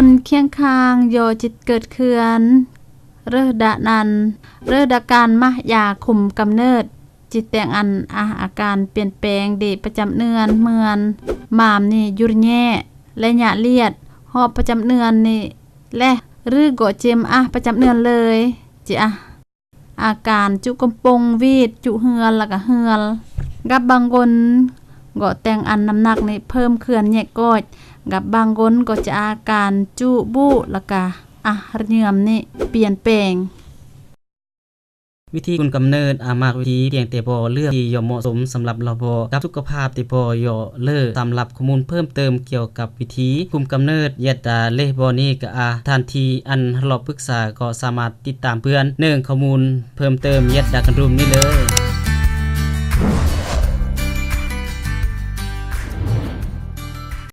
ຄົນຄຽງຂ້າງ ເຢາະຈິດເກີດເຂື່ອນ ເລີ່ດະນັນ ເລີ່ດະການມາຢາຄຸມກຳເນີດ ຈິດແຕງອັນອາ ອາການປ່ຽນແປງເດ ປະຈຳເດືອນເໝືອນ ມາມນີ້ຢຸດແຍ່ ໄລຍະລຽດ ຮອບປະຈຳເດືອນນີ້ແລະ ຫຼືກໍເຈັມອາ ປະຈຳເດືອນເລີຍ ຈິອາ ອາການຈຸກຳປົງ ຫວີດ ຈຸເຫື່ອ ລະກະເຫື່ອ ກັບບາງຄົນກໍແຕງອັນນ້ຳໜັກນີ້ເພີ່ມເຂື່ອນແຍກກ້ອຍ ກັບບາງຄົນກໍຈະອາການຈຸບຸ ລະກະອາ ເຫື່ອມນີ້ປ່ຽນແປງ. ວິທີຄຸມກຳເນີດອາ ມັກວິທີພຽງແຕ່ບໍ່ເລືອກທີ່ເໝາະສົມສຳລັບລະບົບກັບສຸຂະພາບແຕ່ບໍ່ເຍາະເລີກ. ສຳລັບຂໍ້ມູນເພີ່ມເຕີມກ່ຽວກັບວິທີຄຸມກຳເນີດ ແຍດດາ ເລບອນີ້ກະອາ ທ່ານທີ່ອັນຮອບປຶກສາກໍສາມາດຕິດຕາມເພື່ອນເໜິງຂໍ້ມູນເພີ່ມເຕີມ ແຍດດາກັນດຸມນີ້ເລີຍ.